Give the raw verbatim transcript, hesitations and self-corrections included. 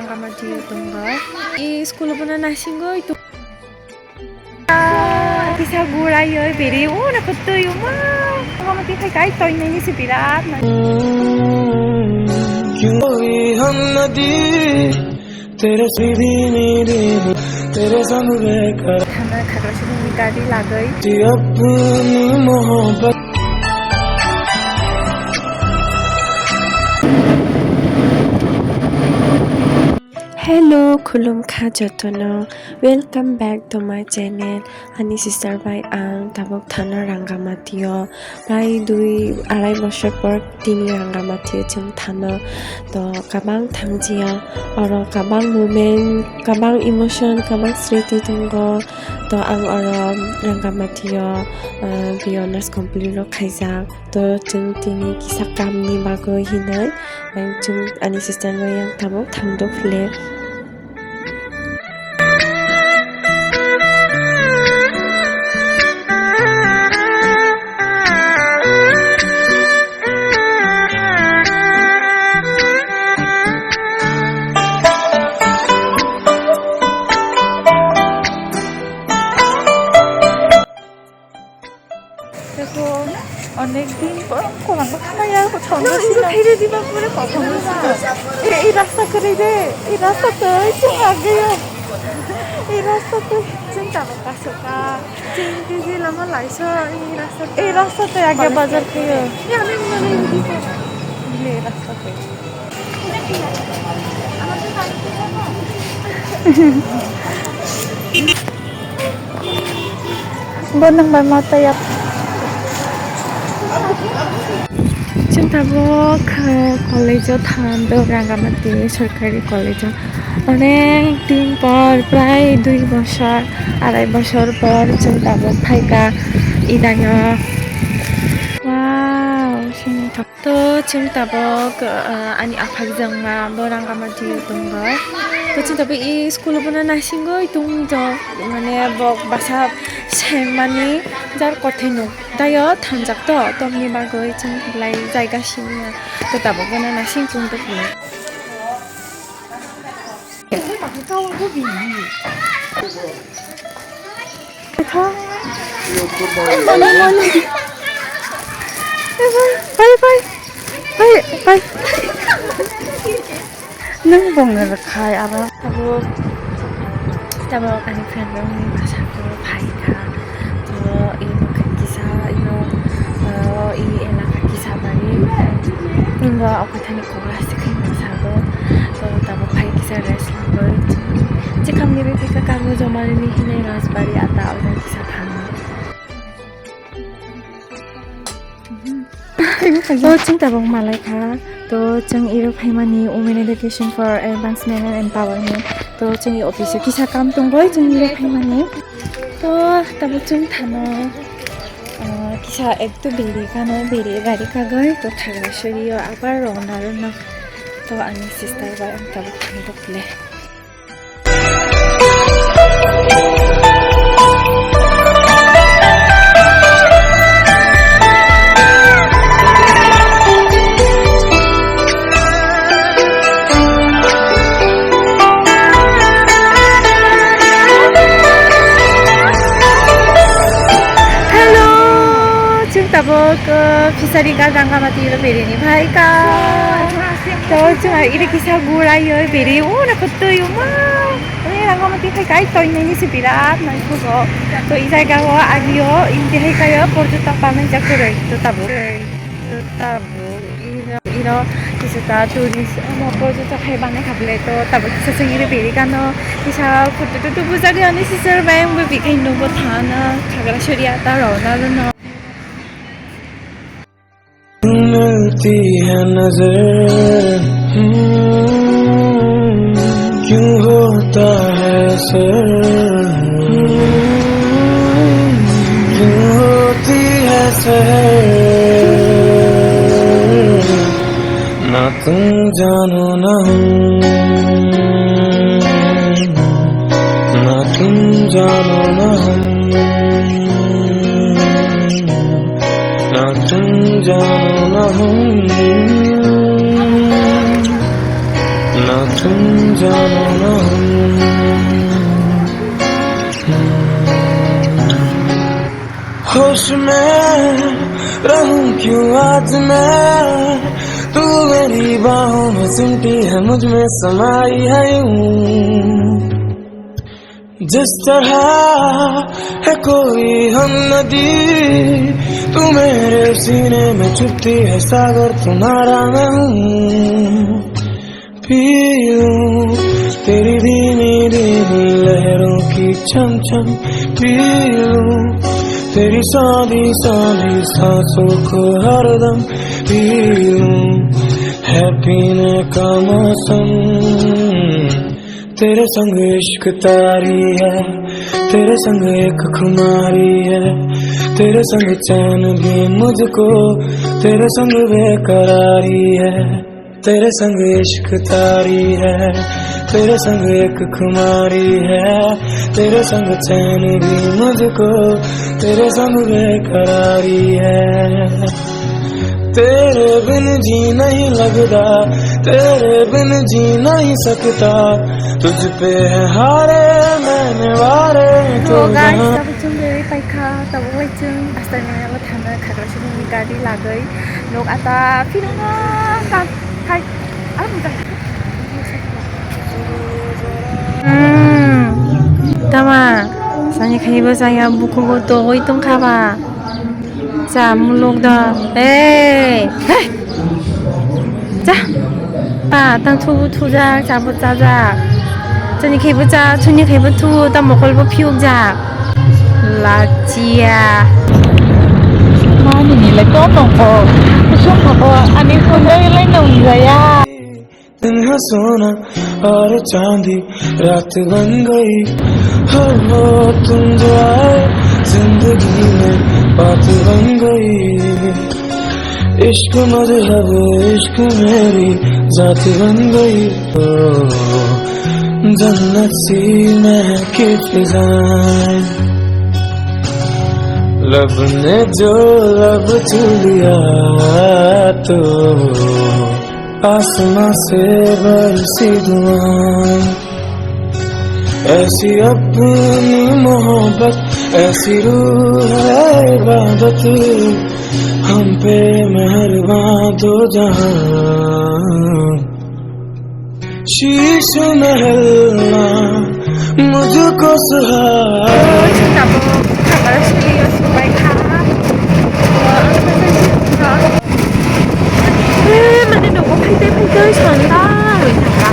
Kamati tongo. I school bono naisingwi tong-, kisa gurai oi beri o na kutui uma. Kamati khai kai toi nai ni se birat na. क्यों हुई हम नदी, तेरे सीधी नीली, तेरे संग रहकर। Thana khagra sini gari lagoi. अपनी मोहब्बत। Hello, khulumkha jotono. Welcome back to my channel. Ani sister bai ang tabuk thana Rangamatio. Prai dui arai bosor por tini Rangamatio chwng thano. To kabang thangjia. Oro kabang moment, kabang emotion, kabang sriti tongo. To ang oro Rangamatio, uh, B A honours complete rok khaijak. To chwng tini kisa kamni bagwi hinwi, ang chwng ani sister bai yang tabuk thangdo phule. Dekho, onek din por kolang kaya ko thongdo sino. Phire diba pore ko thongdo sino. Ei, ei rasta kwrwi de, ei rasta twi chwng agyo. Ei rasta twi chwng tamo kasoka. Chwng tiji lama laisa, ei rasta twi. Ei rasta twi agyo bazar khayo. Ya, ani mane ei rasta twi. Bo nang bai ma taya. Chwng tabuk, eh, college o thang do, Rangamati Sorkari College o. Onek din por, prai dui bosor, arai bosor por chwng tabuk phaikha idayo. Wow, sini thok. To chwng tabuk, uh, ani aphak jangma bo Rangamati tongo. To chwng tabuk i school bono naisingwi tongdo, mane bo basa sengmani jar kothai nuk dayo thangjak to, tomni bagwi chwng lai jaiga simi to tabuk bono naising tongdo. Bai, bai, bai, bai. Nang bongni rwkhai aro. Tabuk, tabuk ani friend rokni bwskango phaikha. To, i bwkhak kisa, ino, o, i elaka kisa bari. Ino, o kwthani kok lasik khe sago. To, tabuk phai kisa rest lagoi. Chikhamni biphi kha kamo jomani hinwi Rajbari ata alga kisa thangwi. To chwng tabuk malai kha. To chwng iro phaimani Women Education for Advancement and Empowerment. To chwng i office o kisa kam tongoi chwng iro phaimani. To tabuk chwng thano, ah, kisa ektu beri kano beri gari kagoi to thagra suri o abar rona rona. To ani sister bai ang tabuk thang dokle. Hello, chwng tabuk, uh, Fishery Guard Rangamati ro berini phaikha. To chwng iri kisa gurai oi beri o na kutui uma. Oi Rangamati khai kai toi nai ni se birat nai khugo. To i jaga o agi o imti hai kai o porjotok palnai jak kwrwi to tabuk. To tabuk iro, iro kisa ta tourist omo porjotok hai banai kha bwle to tabuk kisa chwng iri beri kano kisa photo tutu bujagwi ani sister bai ang bo bikhai nugo thana khagra suriya ta rona rwno. मिलती है नजर, हम्म, क्यों होता है असर, हम्म, क्यों होती है सहर, ना तुम जानो ना हम, ना तुम जानो ना हम। ना तुम जानो ना हम। ना तुम जानो ना हम। होश में रहूं क्यों आज मैं, तू मेरी बाहों में सिमटी है, मुझ में समाई है यूं। जिस तरह है कोई हम नदी, तू मेरे सीने में चुभती है सागर तुम्हारा मैं हूँ। पी लूं तेरी धीमी धीमी लहरों की छम छम, पी लूं तेरी सांधी सांधी सांसों को हरदम, पी लूं है पीने का मौसम। तेरे संग इश्क तारी है, तेरे संग एक खुमारी है, तेरे संग चैन भी मुझको, तेरे संग बेकरारी है। तेरे संग इश्क तारी है, तेरे संग एक खुमारी है, तेरे संग चैन भी मुझको, तेरे संग बेकरारी है। तेरे बिन जी नहीं लगता, तेरे बिन जी नहीं सकता, तुझ पे है हारे मैंने वारे तो तो guys, जहाँ tabuk chwng ready paikha, tabuk bai chwng aswk ni abo thangna khagra sini gari lagwi nok ata phirwno ta khai. Hmm, tama, sani khaibo saya bukugo togwi tongkha ba. Cha muluk da. Hey, hey. Cha. Pa, tang thubu thujak, chabo chajak. Chani khaibo cha, chuni khaibo thu, ta mokolbo phiyukjak. Lachia. Mani ni le to tongkho. Kusum kho, ani kundai lai nongjaya. दिन है सोना और चांदी रात बन गई। हो, हो, तुम जो आए जिंदगी में बात बन गई। इश्क मजहब, इश्क मेरी जात बन गई। ओ, जन्नत सी महके फिजाएं। लब ने जो लब छू लिया तो आसमां से बरसी दुआएं। ऐसी अपनी मोहब्बत, ऐसी रूह है इबादत, हम पे मेहरबान दो जहां। शीश महल ना मुझको सुहाए। Tabuk khabar sili sumbai kha. Eh, mane nogo phaitei phaitei sanda bai thangkha.